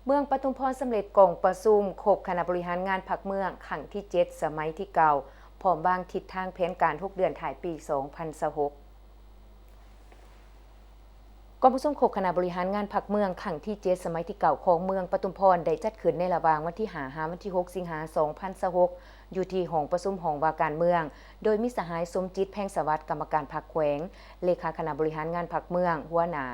ເມືອງປະທຸມພອນສຳເລັດກອງປະຊຸມຄົບຄະນະບໍລິຫານງານພັກເມືອງຄັ້ງທີເຈັດ ສະໄໝທີເກົ້າ ພ້ອມວາງທິດທາງແຜນການຫົກເດືອນທ້າຍປີສອງພັນຊາວຫົກ. ກອງປະຊຸມຄົບຄະນະບໍລິຫານງານພັກເມືອງຄັ້ງທີເຈັດ ສະໄໝທີເກົ້າ ຂອງເມືອງປະທຸມພອນ ໄດ້ຈັດຂຶ້ນໃນລະຫວ່າງວັນທີຫ້າ ຫາວັນທີຫົກ ສິງຫາ ສອງພັນຊາວຫົກ ຢູ່ທີ່ຫ້ອງປະຊຸມຫ້ອງວ່າການເມືອງ, ໂດຍມີສະຫາຍ ສົມຈິດ ແພງສະຫວັດ ກຳມະການພັກແຂວງ, ເລຂາຄະນະບໍລິຫານງານພັກເມືອງ, ຫົວໜ້າ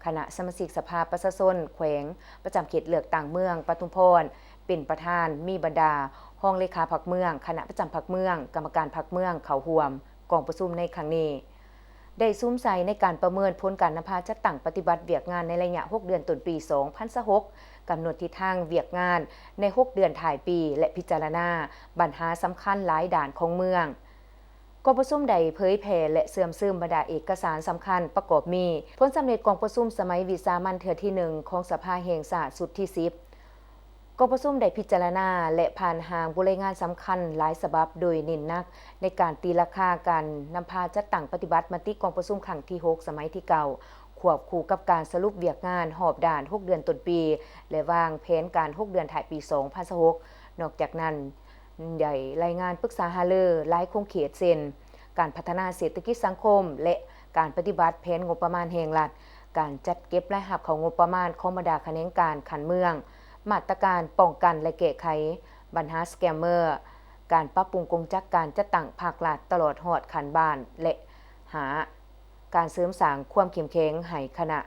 ຄະນະສະມາຊິກສະພາປະຊາຊົນແຂວງປະຈຳເຂດເລືອກຕັ້ງເມືອງປະທຸມພອນ ເປັນປະທານ, ມີບັນດາຮອງເລຂາພັກເມືອງ, ຄະນະປະຈຳພັກເມືອງ, ກຳມະການພັກເມືອງເຂົ້າຮ່ວມກອງປະຊຸມໃນຄັ້ງນີ້. ໄດ້ສຸມໃສ່ໃນການປະເມີນຜົນການນຳພາຈັດຕັ້ງປະຕິບັດວຽກງານໃນໄລຍະຫົກເດືອນຕົ້ນປີສອງພັນຊາວຫົກ, ກຳນົດທິດທາງວຽກງານໃນຫົກເດືອນທ້າຍປີ ແລະ ພິຈາລະນາບັນຫາສຳຄັນຫຼາຍດ້ານຂອງເມືອງ. ກອງປະຊຸມໄດ້ເຜີຍແຜ່ ແລະ ເຊື່ອມຊຶມບັນດາເອກະສານສຳຄັນ ປະກອບມີ ຜົນສຳເລັດກອງປະຊຸມສະໄໝວິສາມັນເທື່ອທີໜຶ່ງຂອງສະພາແຫ່ງຊາດຊຸດທີສິບ. ກອງປະຊຸມໄດ້ພິຈາລະນາ ແລະ ຜ່ານຮ່າງບົດລາຍງານສຳຄັນຫຼາຍສະບັບ, ໂດຍເນັ້ນໜັກໃນການຕີລາຄາການນຳພາຈັດຕັ້ງປະຕິບັດມະຕິກອງປະຊຸມຄັ້ງທີຫົກ ສະໄໝທີເກົ້າ ຄວບຄູ່ກັບການສະຫຼຸບວຽກງານຮອບດ້ານຫົກເດືອນຕົ້ນປີ ແລະ ວາງແຜນການຫົກເດືອນທ້າຍປີສອງພັນຊາວຫົກ. ນອກຈາກນັ້ນ, ໄດ້ລາຍງານປຶກສາຫາລືຫຼາຍຂົງເຂດ ເຊັ່ນ ການພັດທະນາເສດຖະກິດສັງຄົມ ແລະ ການປະຕິບັດແຜນງົບປະມານແຫ່ງລັດ, ການຈັດເກັບລາຍຮັບເຂົ້າງົບປະມານຂອງບັນດາຂະແໜງການຂັ້ນເມືອງ, ມາດຕະການປ້ອງກັນ ແລະ ແກ້ໄຂບັນຫາສະແກມເມີ, ການປັບປຸງກົງຈັກການຈັດຕັ້ງພາກລັດຕະຫຼອດຮອດຂັ້ນບ້ານ ແລະ ຫ້າ ການເສີມສ້າງຄວາມເຂັ້ມແຂງໃຫ້ຄະນະ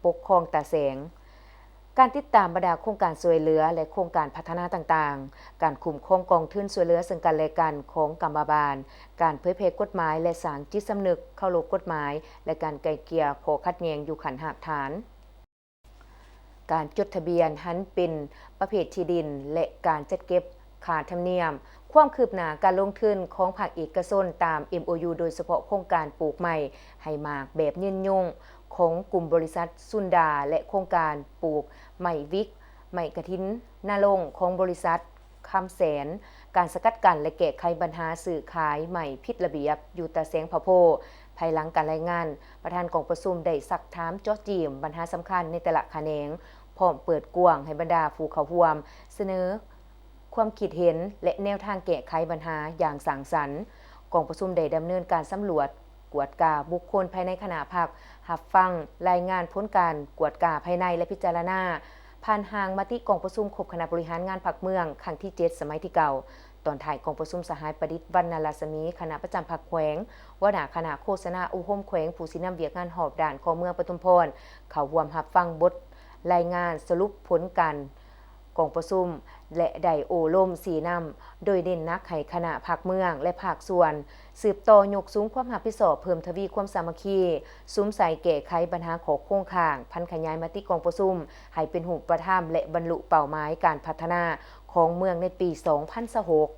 ປົກຄອງຕາແສງ, ການຕິດຕາມບັນດາໂຄງການຊ່ວຍເຫຼືອ ແລະ ໂຄງການພັດທະນາຕ່າງໆ, ການຄຸ້ມຄອງກອງທຶນຊ່ວຍເຫຼືອເຊິ່ງກັນແລະກັນຂອງກຳມະບານ, ການເຜີຍແຜ່ກົດໝາຍ ແລະ ສ້າງຈິດສຳນຶກເຄົາລົບກົດໝາຍ ແລະ ການໄກ່ເກ່ຍຂໍ້ຂັດແຍ່ງຢູ່ຂັ້ນຮາກຖານ. ການຈົດທະບຽນຫັນເປັນປະເພດທີ່ດິນ ແລະ ການຈັດເກັບຄ່າທຳນຽມ, ຄວາມຄືບໜ້າການລົງທຶນຂອງພາກເອກະຊົນຕາມ ເອັມໂອຢູ ໂດຍສະເພາະໂຄງການປູກໄມ້ໃຫ້ໝາກແບບຍືນຍົງຂອງກຸ່ມບໍລິສັດຊຸນດາ ແລະ ໂຄງການປູກໄມ້ວິກ, ໄມ້ກະຖິນນະລົງຂອງບໍລິສັດ ຄຳແສນ, ການສະກັດກັ້ນ ແລະ ແກ້ໄຂບັນຫາຊື້ຂາຍໄມ້ຜິດລະບຽບຢູ່ຕາແສງພະໂພ. ພາຍຫຼັງການລາຍງານ, ປະທານກອງປະຊຸມໄດ້ຊັກຖາມເຈາະຈີ້ມບັນຫາສຳຄັນໃນແຕ່ລະຂະແໜງ, ພ້ອມເປີດກວ້າງໃຫ້ບັນດາຜູ້ເຂົ້າຮ່ວມສະເໜີຄວາມຄິດເຫັນ ແລະ ແນວທາງແກ້ໄຂບັນຫາຢ່າງສ້າງສັນ. ກອງປະຊຸມໄດ້ດຳເນີນການສຳຫຼວດ, ກວດກາບຸກຄົນພາຍໃນຄະນະພັກ, ຮັບຟັງລາຍງານຜົນການກວດກາພາຍໃນ ແລະ ພິຈາລະນາ ຜ່ານຮ່າງມະຕິກອງປະຊຸມຄົບຄະນະບໍລິຫານງານພັກເມືອງຄັ້ງທີເຈັດ ສະໄໝທີເກົ້າ. ຕອນທ້າຍກອງປະຊຸມ, ສະຫາຍ ປະດິດ ວັນນະລັດສະໝີ ຄະນະປະຈຳພັກແຂວງ, ຫົວໜ້າຄະນະໂຄສະນາອົບຮົມແຂວງ, ຜູ້ຊີ້ນຳວຽກງານຮອບດ້ານຂອງເມືອງປະທຸມພອນ ເຂົ້າຮ່ວມຮັບຟັງບົດລາຍງານສະຫຼຸບຜົນການ ກອງປະຊຸມ ແລະ ໄດ້ໂອ້ລົມຊີ້ນຳ ໂດຍເນັ້ນໜັກໃຫ້ຄະນະພັກເມືອງ ແລະ ພາກສ່ວນ ສືບຕໍ່ຍົກສູງຄວາມຮັບຜິດຊອບ, ເພີ່ມທະວີຄວາມສາມັກຄີ, ສຸມໃສ່ແກ້ໄຂບັນຫາຂໍ້ຄົງຄ້າງ, ຜັນຂະຫຍາຍມະຕິກອງປະຊຸມໃຫ້ເປັນຮູບປະທຳ ແລະ ບັນລຸເປົ້າໝາຍການພັດທະນາຂອງເມືອງໃນປີສອງພັນຊາວຫົກ.